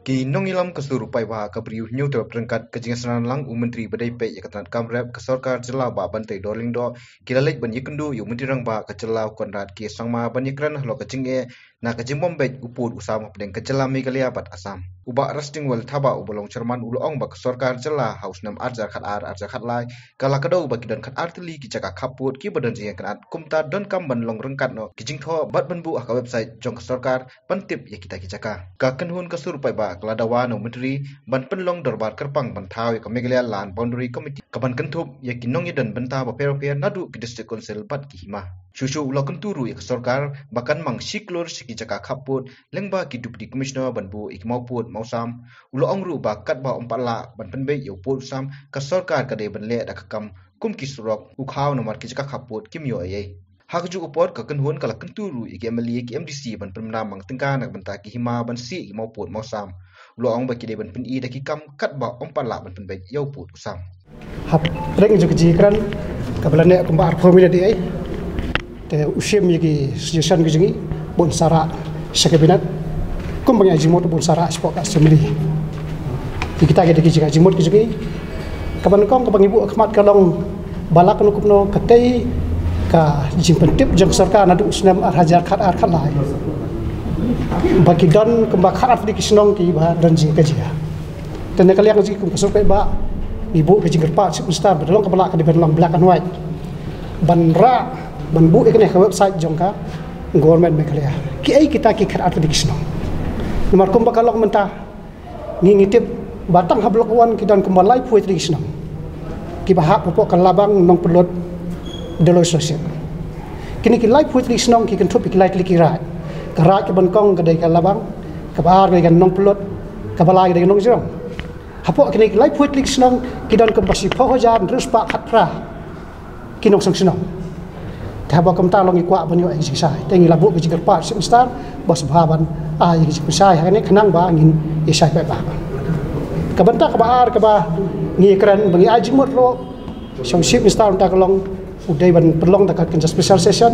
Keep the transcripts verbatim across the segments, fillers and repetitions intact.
Ki nongïalam ka sur u paidbah, ka briew Hynñiewtrep ryngkat ka jingïasynran lang u Myntri ba dei peit ïa ka tnat kam rep ka sorkar jylla Bah Banteidor Lyngdoh ki la leit ban ïakynduh ïa u Myntri Rangbah ka jylla u Conrad K Sangma ban ïakren halor ka jingeh na ka jingbym beit u pud u sam hapdeng ka jylla Meghalaya bad Assam. U Bah Resting Well Thabah uba long chairman u la ong ba ka sorkar jylla ha u snem ar hajar khatar ar hajar khatlai ka la kdew ba ki don khatar tylli ki jaka khappud kiba don jingïakynad, kumta donkam ban long ryngkat noh ki jingthoh bad ban buh ha ka website jong ka sorkar ban tip ïa kita ki jaka. Ka kynhun ka sur u paidbah ka la dawa na u Myntri ban pynlong dorbar kyrpang ban thaw ïa ka Meghalaya Land Boundary Committee kaban kynthup ïa ki nongïadon bynta bapher bapher naduh ki District Council bad ki hima. Shuh shuh u la kyntu ruh ïa ka sorkar ba kan mang shi klur sha ki jaka khappud lyngba ki Deputy Commissioner ban buh ïa ki mawpud mawsam. U la ong ruh ba katba ym pat lah ban pynbeit ïa u pud u sam, ka sorkar ka dei ban leh da ka kam kum ki surok, u khaw namar ki jaka khappud kim ïoh ei ei. Ha kajuh ka por ka kynhun ka la kyntu ruh ïa ki MLA ki MDC ban pynbna mang tyngka na ka bynta ki hima ban siew ïa ki mawpud mawsam. U la ong ba ki dei ban pyni da ki kam katba ym pat lah ban pynbeit ïa u pud u sam. Hapdeng jong ka jingkren kaba la neh kumba arphew minit ïa ei, te u shim ïa ki suggestion ki jong ngi bun sa rah sha Cabinet, kumba ngi ai jingmut bun sa rah shapoh ka Assembly. Ïa kita ki dei ki jingmut ki jong ngi. Kaba nyngkong kaba ngi buh khmat ka long ba la kano kano katei ka jingpyntip jong sorkar naduh u snem ar hajar khatar khatlai ba ki don kumba khatar tylli ki shnong kiba don jingkajia. Te na ka liang jong ngi kum ka sur u paidbah ngi buh ka jingkyrpad Chief Minister ba da long kaba lah ka dei ban long black and white ban rah ban buh ïa kane ka website jong ka Government Meghalaya. Kiei kita ki khatar tylli ki shnong? Namar kumba ka long mynta ngi ngi tip ba tang ha Block One ki don kumba laiphew tylli ki shnong kiba hap hapoh ka Labang, Nongpynlut, Doloi Soshet. Kine ki laiphew tylli ki shnong ki kynthup ïa ki lai tylli ki raid. Ka raid kaba nyngkong ka dei ka Labang, kaba ar ka dei ka Nongpynlut, kaba lai ka dei ka Nongjrong. Hapoh kine ki laiphew tylli ki shnong ki don kumba shiphew hajar hynriew spah khatphra ki nongshong shnong. Te haba kumta long ngi kwah ban ïoh ïa ka jingshai. Te ngi la buh ka jingkyrpad Chief Minister ba sngewbha ban ai ïa ka jingshai ha kane khnang ba ngin ïa shai paidbah. Ka bynta kaba ar kaba ngi kren ba ngi ai jingmut ruh sha u Chief Minister mynta ka long u dei ban pynlong da ka kynja special session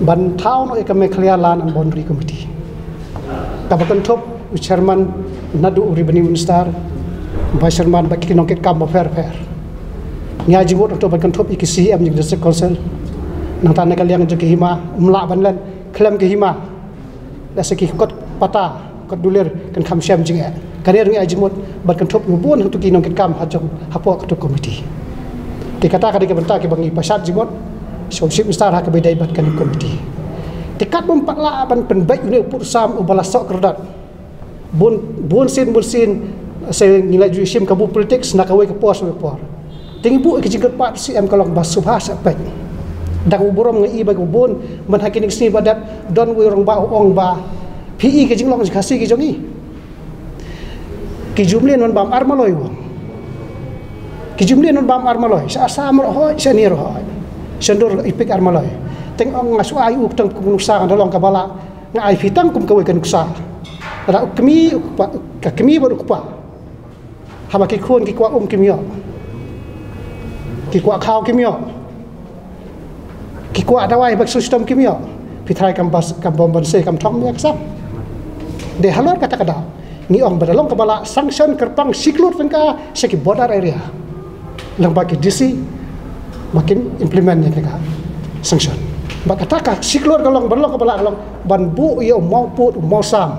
ban thaw noh ïa ka Meghalaya Land and Boundary Committee kaba kynthup u chairman naduh u Revenue Minister, Vice Chairman bad ki nongkitkam bapher bapher. Ngi ai jingmut ruh ban kynthup ïa ki CEM jong ki District Council. Nangta na ka liang jong ki hima ym lah ban len khlem ki hima. Lehse ki kot pata kot dulir kan kham shem jingeh. Kane ruh ngi ai jingmut ban kynthup ïa bun hangtu ki nongkitkam ha jong hapoh katu ka committee. Te kata ka dei ka bynta kaba ngi pynshad jingmut sha u Chief Minister ha kaba ïadei bad kane ka committee. Te katba ym pat lah ban pynbeit ïa une u pud u sam uba la soh kyrdan. Bun bun sien bun sien se ngi la ju shim kabu politics na kawei ka por sha kawei ka por. Te ngi buh ïa ka jingkyrpad CEM ka long ba sngewbha sa peit. Da kaba burom nga i ba kaba bun man ha kine ki sngi ba dep don uwei u rangbah u ong ba phi i ka jinglong jong ka Khasi ka jong ngi. Ki ju mlien man bam ar maloi u ong. Ki ju mlien man bam ar maloi, sha Assam ruh hooid, sha ne ruh hooid. Sha ndur i pik ar maloi. Te nga ong nga shu ai u tang kum nuksa, nga da long kaba lah nga ai phi tang kum kawei ka nuksa. Lada u kmie u kpa, ka kmie bad u kpa haba ki khun ki kwah um kim ïoh, ki kwah khaw kim ïoh, ki kwah dawai bad shu shitom kim ïoh, phi tharai kam bas, kam bom ban sei kam thong ïa ka sam. Dei halor kata ka daw ngi ong ba da long kaba lah sanction kyrpang shi klur tyngka sha ki border area. Lyngba ki DC ba kin implement ïa ka sanction. Ba kata ka shi klur ka long, ba long kaba lah ka long ban buh ïa u mawpud u mawsam.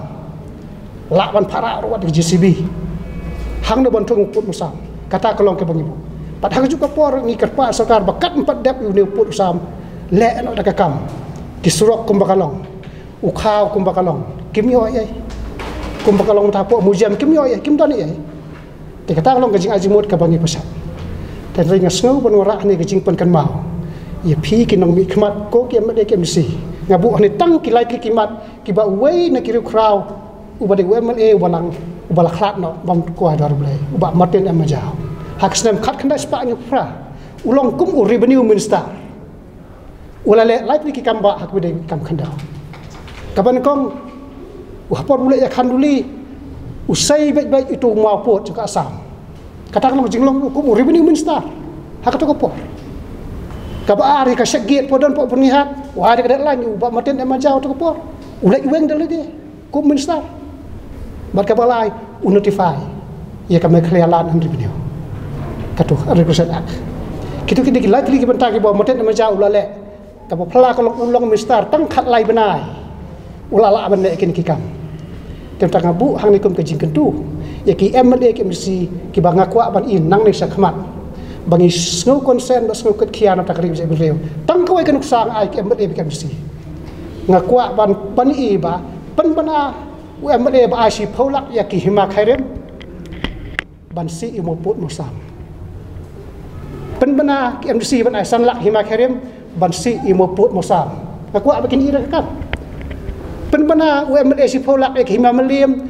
Lah ban phara ruh wat da ka JCB hangno ban thung u pud u sam. Kata ka long kaba ngi buh. Pat ha kajuh ka por ngi kyrpad sorkar ba kat ym pat dep ïa une u pud u sam, leh noh da ka kam. Ki surok kumba ka long, u khaw kumba ka long, kim ïoh ei ei. Kumba ka long mynta hapoh museum kim ïoh ei ei, kim don ei ei. Te kata ka long ka jingai jingmut kaba ngi pynshad. Te hynrei nga sngew ban wanrah hangne ka jingpynkynmaw ïa phi ki nongmihkhmat, ko ki MLA ki MDC. Nga buh hangne tang ki lai tylli ki mat kiba uwei na ki riewkhraw uba dei u MLA uba lang, uba la khlad noh bam kwah dor Blei, u Bah Martin M Majaw. Ha ka snem khatkhyndai spah hynñiewphew phra u long kum u Revenue Minister. U la leh lai tylli ki kam ba ha kaba dei kam khyndew. Kaba nyngkong, ha por u leh ïa ka khanduli, u sei beit beit ïa utu u mawpud jong ka Assam. Kata ka long ka jinglong u kum u Revenue Minister ha kato ka por. Kaba ar, ïa ka check gate, por don por pynïaid, u ai da ka deadline ïa u Bah Martin M Majaw ha kato ka por. U leit weng da lade kum u Minister. Bad kaba lai, u notify ïa ka Meghalaya Land and Revenue. Katu, Revenue Act. Kitu ki dei ki lai tylli ki bynta kiba u Martin M Aaja u la leh. Kaba phylla ka long u long minister tang khatlai bnai u la lah ban leh kine ki kam. Te tang nga buh hangne kum ka jingkyntu ïa ki M L A ki M D C kiba nga kwah ban i nangne shakhmat ba ngi sngew concern, ba sngew kit khia na ka ri ba jaitbynriew. Tang kawei ka nuksa nga ai ki M L A ki M D C. Nga kwah ban, ban i ba pynbna u M L A ba ai shiphew lak ïa ki hima khyrim ban sih ïa u mawpud mawsam. Pynbna ki M D C ban ai san lak hima khyrim ban sih ïa u mawpud mawsam. Nga kwah ba kin i da ka kam. Pynbna u M L A shiphew lak ïa ki hima Mylliem,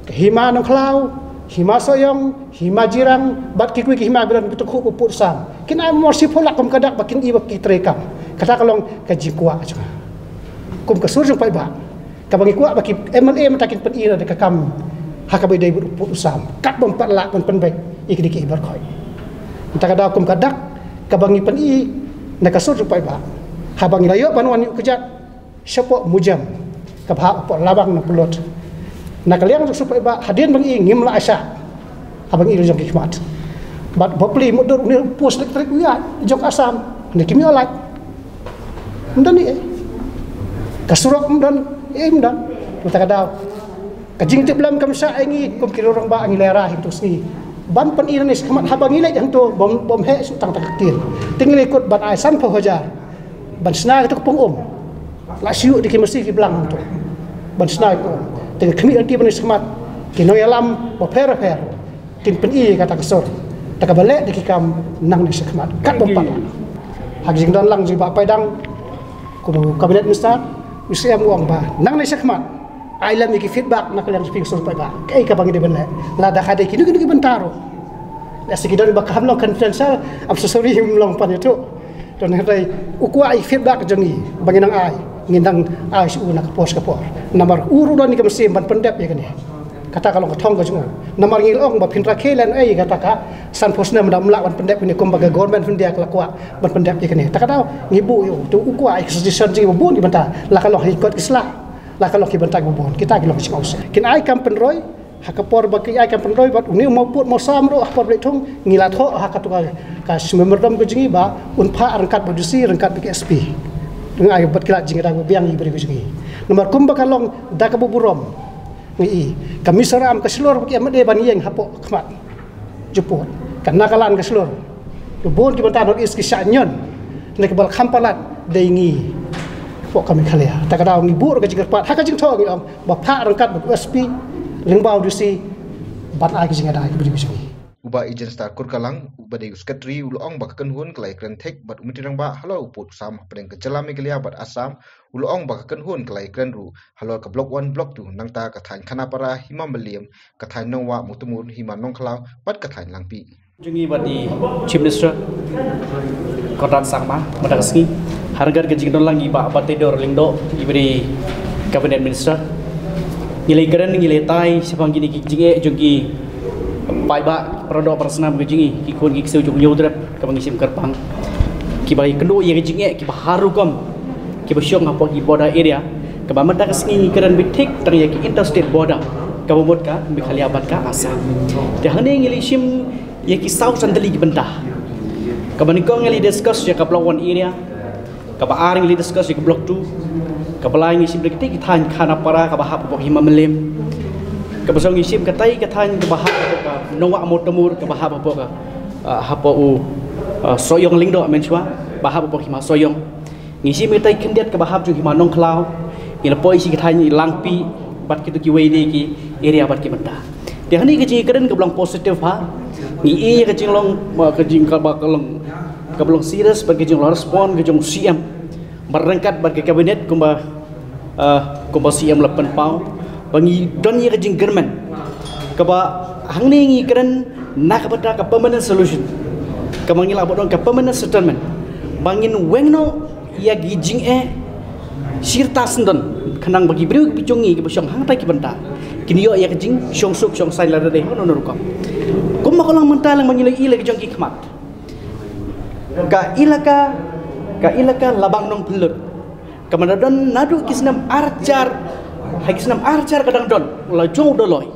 ki hima Nongkhlaw, hima Sohiong, hima Jirang, bad kiwei ki hima ba don ki tyngkhuh mawpud mawsam. Kin ai mawr shiphew lak kum ka dak ba kin i ba ki trei kam. Kata ka long ka jingkwah jong nga. Kum ka sur jong paidbah. Kaba ngi kwah ba ki M L A mynta kin pyni da ka kam ha kaba ïadei bad u pud u sam. Kat bym pat lah ban pynbeit ïa kine ki barkhoi. Mynta ka daw kum ka dak kaba ngi pyni na ka sur jong paidbah. Haba ngi la ïoh ban wan ïa u kjat shapoh Mujem kaba hap hapoh Labang Nongpynlut. Na ka liang jong sur paidbah hadien ba ngi ngim lah shah. Haba ngi la jong ki khmat. Bad bapli mutdur une u post elektrik u ïaid jong Assam. Ne kim ïoh lait. Ym don ei. Ka surok ym don, ei ym don. Mynta ka daw. Ka jingtip lem kam shah ïa ngi kum ki rangbah ngi lehra hangto sngi. Ban pyni nangne shakhmat haba ngi leit hangto bym, bym heh shuh tang ta ka ktien. Te ngi leit kut ban ai sanphew hajar. Ban shna katu ka pung um. La shu ïoh da ki masi ki blang hangto. Ban shna katu ka pung um. Te nga khmih lynti ban ïa shakhmat ki nongïalam bapher bapher. Kin pyni ïa kata ka sur. Te kaba leh da ki kam nangne shakhmat. Kat bym pat. Ha ka jingdon lang jong i Bah Paidang kum u cabinet minister, u C M u ong ba nangne shakhmat ai lem ïa ki feedback na ka liang jong phi ka sur paidbah. Kaei kaba ngi dei ban leh. Lada ka dei kino kino ki bynta ruh. Lehse ki don ba kham long confidential, I'm so sorry, ym long pan ïathuh. Don hynrei u kwah ïa ki feedback jong ngi ba ngin nang ai, ngin nang ai sha u na ka por sha ka por. Namar u ruh don ïa ka mynsiem ban pyndep ïa kane. Kata ka long ka thong ka jong u. Namar ngi la ong ba phin rakhe lehnohei ïa kata ka sanphew snem da ym lah ban pyndep ïa kane kumba ka government of India ka la kwah ban pyndep ïa kane. Ta ka daw ngi buh ïa u, te u kwah ïa ka suggestion jong ngi ba bun ki bynta, la ka long ha ki kot ki sla, la ka long ki bynta kiba bun, kita ki long ki jingawsem. Kin ai kam pynroi ha ka por ba ki ai kam pynroi bad une u mawpud mawsam ruh ha ka por ba leit thung ngi la thoh ha katu ka, ka memorandum ka jong ngi ba un phah ryngkat bad D C ryngkat bad ki S P. Nga ai bad ki lad jingïada ba biang ïa ki briew ka jong ngi. Namar kumba ka long da kaba burom. Ngi i ka Mizoram ka shlur ba ki ym dei ban ïeng hapoh khmat jingpud. Ka Nagaland ka shlur. Ka bun ki bynta North East ki shah ñion. Ne kaba la kham palat dei ngi hapoh ka Meghalaya. Ta ka daw ngi buh ka jingkyrpad ha ka jingthoh ngi ong ba phah ryngkat bad u S P lyngba u D C ban ai ka jingïada ïa ki briew jong ngi. U Bah Ejenstar Kurkalang uba dei u secretary u la ong ba ka kynhun ka la ïakren thik bad u Myntri Rangbah halor u pud u sam hapdeng ka jylla Meghalaya bad Assam. U la ong ba ka kynhun ka la ïakren ruh halor ka Block One, Block Two, nangta ka thaiñ Khanapara, Hima Mylliem, ka thaiñ Nongwah Mawtamur, Hima Nongkhlaw bad ka thaiñ Langpih. Jong ngi bad i Chief Minister Conrad Sangma mynta ka sngi, ha ryngkat ka jingdon lang i Bah Bataidoh Lyngdoh iba dei Cabinet Minister. Ngi la ïakren, ngi la ïatai shaphang kine ki jingeh jong ki paidbah para doh para snam ka jong ngi, ki khun ki ksiew jong u Hynñiewtrep kaba ngi shim kyrpang, kiba ïakynduh ïa ka jingeh kiba har rukom, kiba shong hapoh ki border area, kaba mynta ka sngi ngi kren beit thik tang ïa ki interstate border kaba mut ka Meghalaya bad ka Assam. Te hangne ngi la shim ïa ki saw san tylli ki bynta. Kaba nyngkong ngi la discuss ïa ka Block One area, kaba ar ngi la discuss ïa ka Block Two, kaba lai ngi shim ïa kita ki thaiñ Khanapara kaba hap hapoh Hima Mylliem, kaba saw ngi shim katai ka thaiñ kaba hap hapoh ka Nongwah Mawtamur kaba hap hapoh ka, ah, hapoh u, ah, Sohiong Lyngdoh mynshuwa, ba hap hapoh Hima Sohiong. Ngi shim ïa katai khyndiat kaba hap jong Hima Nongkhlaw. Ngi la poi sha ki thaiñ Langpih bad kito kiwei de ki area bad ki bynta. Te hangne ka jingïakren kaba long positive ha. Ngi i ïa ka jinglong, ka jing kaba ka long, kaba long serious bad ka jinglong respond ka jong u C M bad ryngkat bad ka cabinet kumba, ah, kumba u C M la pynpaw ba ngi don ïa ka jingkyrmen kaba hangne ngi kren na ka bynta ka permanent solution, kaba ngi lah ban don ka permanent settlement, ba ngin weng noh ïa ki jingeh shirta syndon, khnang ba ki briew kiba jong ngi kiba shong hangtai ki bynta kin ïoh ïa ka jingshongsuk shongsaiñ lada dei hano hano rukom. Kumba ka long mynta lem ba ngi la i la ka jong ki khmat, ka ilaka, ka ilaka Labang Nongpynlut, kaba la don naduh ki snem ar hajar, ha ki snem ar hajar ka dang don la jong u Dolloi.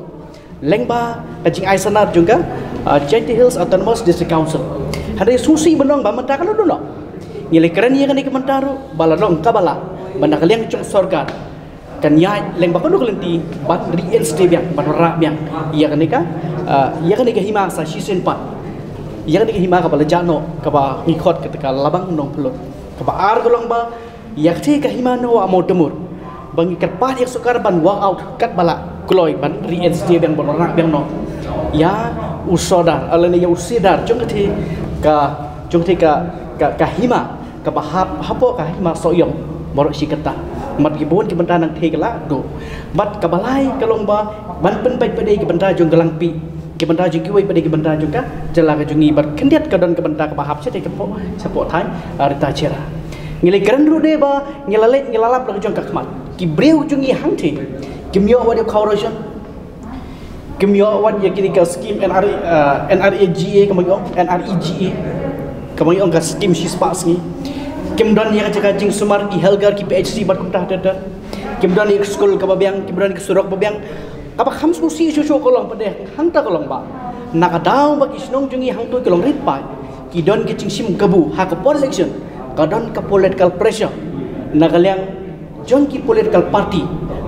Lyngba ka jingai sanar jong ka, uh, Jaintia Hills Autonomous District Council. Hynrei sngewsih ban ong ba mynta ka la don noh. Ngi la kren ïa kane ka bynta ruh ba la long kaba lah ban da ka liang jong sorkar kan ïaid lyngba kano ka lynti ban reinstate biang, ban wanrah biang ïa kane ka, uh, ïa kane ka hima sa shisien pat. Ïa kane ka hima kaba la jah noh, kaba ngi khot kata ka Labang Nongphlur. Kaba ar ka long ba ïa kata ka hima Noah Mawtamur, ba ngi kyrpad ïa ka sorkar ban work out katba lah kloi ban reinstate biang, ban wanrah biang noh ïa u sordar, lane ïa u sordar jong kata ka, jong kata ka, ka, ka hima kaba hap hapoh ka hima Sohiong baroh shi katta. Bad ki bun ki bynta nangta ki la duh. Bad kaba lai ka long ba ban pynpait pat ïa ki bynta jong ka Langpih, ki bynta jong kiwei pat de ki bynta jong ka jylla ka jong ngi, bad khyndiat ka don ka bynta kaba hap shatei ka poh, shapoh thaiñ, ah, Rita Chera. Ngi la kren ruh de ba ngi la leit ngi la lap la ka jong ka khmat. Ki briew jong ngi hangta kim ïoh wat ïa u khaw ration, kim ïoh wat ïa kine ka skim N R, ah, N R E G A, kaba ngi ong N R E G A, kaba ngi ong ka skim shispah sngi. Kim don ïa ka jaka jingsumar, ki health care, ki P H C bad kumta ter ter. Kim don ïa ka skul kaba biang, kim don ïa ka surok ba biang. Kaba kham sngewsih shuh shuh ka long pat de hangta ka long ba na ka daw ba ki shnong jong ngi hangto ki long rit paid, ki don ki jingshim kabu ha ka por election, ka don ka political pressure na ka liang jong ki political party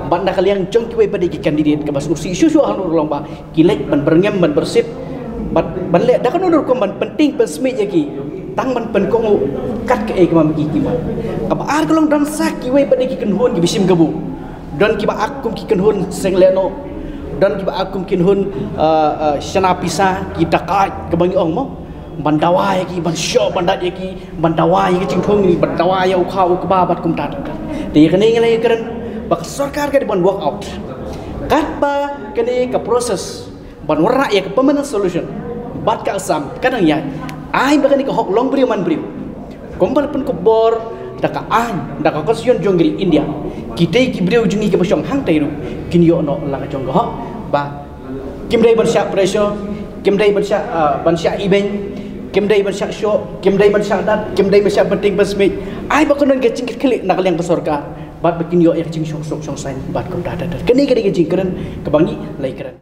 bad na ka liang jong kiwei pat de ki candidate. Kaba sngewsih shuh shuh hangno ka long ba ki leit ban byrngem, ban byrsit, ban, ban leh da kano kano ka rukom ban pyntieng pynsmit ïa ki, tang ban pynkohnguh kat kaei kaba ma ki ki mon. Kaba ar ka long don sa kiwei pat de ki kynhun kiba shim kabu. Don kiba ak kum ki kynhun seng lehnoh, don kiba ak kum ki kynhun, ah, ah, shana pisa, ki dakaid kaba ngi ong mo. Ban dawa ïa ki, ban shoh ban dat ïa ki, ban dawa ïa ki jingthung, ban dawa ïa u khaw u kba bad kumta ter ter. Te ïa kane ngi la ïa kren ba ka sorkar ka dei ban work out katba kane ka process ban wanrah ïa ka permanent solution bad ka Assam ka dang ïaid. Ai ba kane ka hok long briew man briew, kumba la pynkup bor da ka aiñ, da ka constitution jong ka ri India. Kita ki briew jong ngi kiba shong hangta ruh kin ïoh noh la ka jong ka hok. Ba kim dei ban shah pressure, kim dei ban shah, ah, ban shah ibeiñ, kim dei ban shah shoh, kim dei ban shah dat, kim dei ban shah pyntieng pynsmit. Ai ba kan don ka jingkitkhlieh na ka liang ka sorkar bad ba kin ïoh ïa ka jingshongsuk shongsaiñ bad kumta ter ter. Kane ka dei ka jingkren kaba ngi la ïa kren.